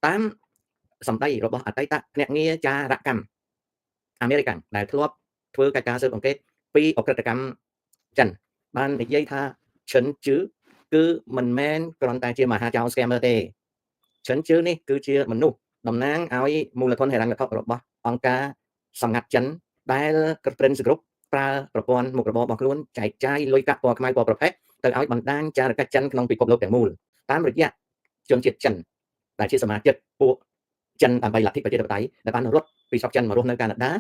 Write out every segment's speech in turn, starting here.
តាមសម្ដីរបស់អតីតភ្នាក់ងារចារកម្មអាមេរិកដែលធ្លាប់ធ្វើកិច្ចការស៊ើបអង្កេតពីអក្រិតកម្មចិនបាននិយាយថាឈិនជឺគឺមិនមែនគ្រាន់តែជាមហាចោរ scammer ទេ។ឈិនជឺនេះគឺជាមនុស្សតំណាងឲ្យមូលធនហិរញ្ញវត្ថុរបស់អង្គការសម្ងាត់ចិនដែល Prince Group ប្រើប្រព័ន្ធមុខរបររបស់ខ្លួនចែកចាយលុយកាក់ពណ៌ខ្មៅពណ៌ប្រផេះទៅឲ្យបណ្ដាញចារកិច្ចចិនក្នុងពិភពលោកទាំងមូលតាមរយៈជនជាតិចិនដែលជាសមាជិកពួកចិនដើម្បីលទ្ធិប្រជាធិបតេយ្យដែលបានរត់ពីស្រុកចិនមករស់នៅកាណាដា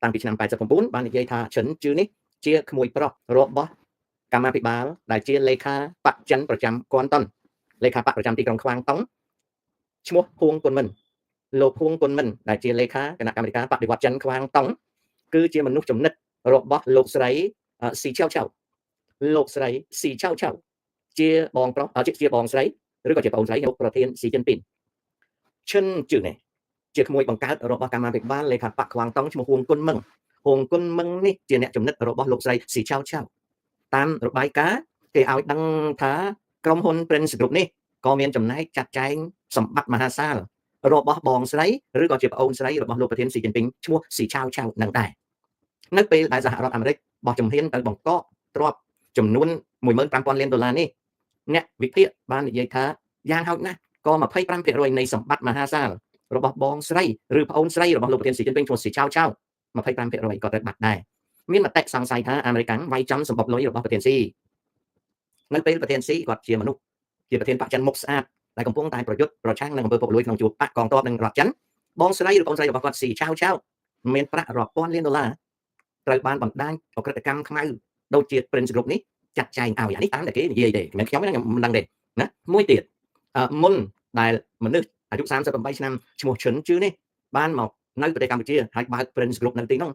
តាំងពីឆ្នាំ89បាននិយាយថាឈិនជឺនេះជាក្មួយប្រុសរបស់កម្មាភិបាលដែលជាលេខាបកចិនប្រចាំគួនតុនលេខាបកប្រចាំទីក្រុងខ្វាងតុងឈ្មោះហួងគុនមិនលោកហួងគុនមិនដែលជាលេខាគណៈកម្មាធិការបដិវត្តចិនខ្វាងតុងគឺជាមនុស្សចំណិតរបស់លោកស្រីស៊ីឆៅឆៅលោកស្រីស៊ីឆៅឆៅជាបងប្រុសជាបងស្រីឬក៏ជាប្អូនស្រីលោកប្រធានស៊ីជីនពីនឈិនជឺនេះជាក្មួយបង្កើតរបស់កម្មាភិបាលលេខាបកខ្វាងតុងឈ្មោះហួងគុនមឹងហួងគុនមឹងនេះជាអ្នកចំណិតរបស់លោកស្រីស៊ីឆៅឆៅតាមរបាយការណ៍គេឲ្យដឹងថាក្រុមហ៊ុន Prince Group នេះក៏មានចំណែកចាត់ចែងសម្បត្តិមហាសាលរបស់បងស្រីឬក៏ជាប្អូនស្រីរបស់លោកប្រធានស៊ីជីនពីងឈ្មោះស៊ីឆៅឆៅនឹងដែរនៅពេលដែលសហរដ្ឋអាមេរិកបោះជំហានទៅបង្កកទ្រព្យចំនួន15,000លានដុល្លារនេះអ្នកវិភាគបាននិយាយថាយ៉ាងហោចណាស់ក៏25%នៃសម្បត្តិមហាសាលរបស់បងស្រីឬប្អូនស្រីរបស់លោកប្រធានស៊ីជីនពីងឈ្មោះស៊ីឆៅឆៅ25%ក៏ត្រូវបាត់ដែរមានមតិសង្ស័យថាអាមេរិកវាយចំសម្បុកលុយរបស់ប្រធានស៊ីនៅពេលប្រធានស៊ីគាត់ជាមនុស្សជាប្រធានបកចិនមុខស្អាតដែលកំពុងតែប្រយុទ្ធប្រឆាំងនឹងអំពើពុករលួយក្នុងជួរបកកងទ័ពនិងរដ្ឋចិនបងស្រីឬបងស្រីរបស់គាត់ស៊ីឆៅឆៅមានប្រាក់រាប់ពាន់លានដុល្លារត្រូវបានបណ្ដាញអក្រិតកម្មខ្មៅដូចជា Prince Group នេះចាត់ចែងឲ្យអានេះតាមតែគេនិយាយទេមិនខ្ញុំខ្ញុំមិនដឹងទេណាមួយទៀតមុនដែលមនុស្សអាយុ38ឆ្នាំឈ្មោះឈិនជឺនេះបានមកនៅប្រទេសកម្ពុជាហើយបើក Prince Group នៅទីនោះ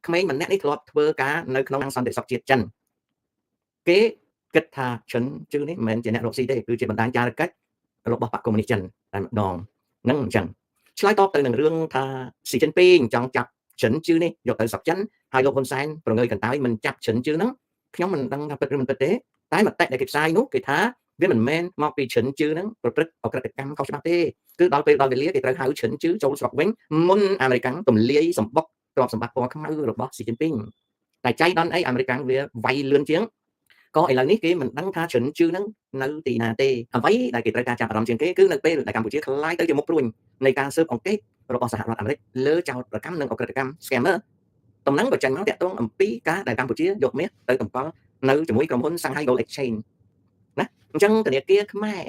ក្មេងម្នាក់នេះធ្លាប់ធ្វើការនៅក្នុងសន្តិសុខជាតិចិនគេគិតថាឈិនជឺនេះមិនមែនជាអ្នករកស៊ីទេគឺជាបណ្ដាញចារកិច្ចរបស់បកកុម្មុយនីសចិនតែម្ដងនឹងអញ្ចឹងឆ្លើយតបទៅនឹងរឿងថាស៊ីជីនពីងចង់ចាប់ឈិនជឺនេះយកទៅស្រុកចិនហើយលោកហ៊ុនសែនប្រងើយកន្តើយមិនចាប់ឈិនជឺហ្នឹងខ្ញុំមិនដឹងថាពិតឬមិនពិតទេតែមតិដែលគេផ្សាយនោះគេថាវាមិនមែនមកពីឈិនជឺហ្នឹងប្រព្រឹត្តអក្រិតកម្មខុសច្បាប់ទេគឺដល់ពេលដល់វេលាគេត្រូវហៅឈិនជឺចូលស្រុកវិញមុនអាមេរិកទម្លាយសម្បុកទ្រព្យសម្បត្តិពណ៌ខ្មៅរបស់ស៊ីជីនពីងតែចៃដន្យអីអាមេរិកវាវាយលឿនជាងក៏ឥឡូវនេះគេមិនដឹងថាឈិនជឺហ្នឹងនៅទីណាទេអ្វីដែលគេត្រូវការចាប់អារម្មណ៍ជាងគេគឺនៅពេលដែលកម្ពុជាក្លាយទៅជាមុខព្រួញនៃការស៊ើបអង្កេតរបស់សហរដ្ឋអាមេរិកលើចោទប្រកម្មនិងអក្រិតកម្ម scammer តំណែងក៏ចេញមកតាក់ទងអំពីការដែលកម្ពុជាយកមាសទៅតម្កល់នៅជាមួយក្រុមហ៊ុន Shanghai Gold Exchange ណាអញ្ចឹងធនាគារខ្មែរ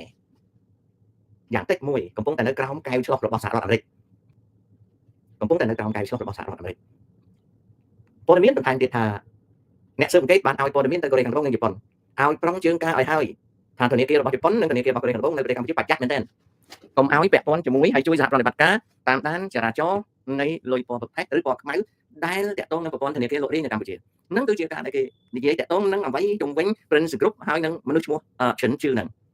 យ៉ាងតិចមួយកំពុងតែនៅក្រោមកែវឆ្លុះរបស់សហរដ្ឋអាមេរិកកំពុងតែនៅក្រោមកែវឆ្លុះរបស់សហរដ្ឋអាមេរិកព័ត៌មានបន្ថែមទៀតថាអ្នកស៊ើបអង្កេតបានឲ្យព័ត៌មានទៅកូរ៉េខាងត្បូងនិងជប៉ុនឲ្យប្រុងជើងការឲ្យហើយថាធនាគាររបស់ជប៉ុននិងធនាគាររបស់កូរ៉េខាងត្បូងនៅប្រទេសកម្ពុជាបច្ចាស់មែនទែនកុំឲ្យពាក់ព័ន្ធជាមួយហើយជួយសហប្រតិបត្តិការតាមដានចរាចរណ៍នៃលុយពណ៌ប្រភេទឬពណ៌ខ្មៅដែលតាក់ទងនឹងប្រព័ន្ធធនាគារលោករាយនៅកម្ពុជានឹងគឺជាការដែលគេនិយាយតាក់ទងនឹងអ្វីជុំវិញ Prince Group ហើយនឹងមនុស្សឈ្មោះឈិនជឺនឹង។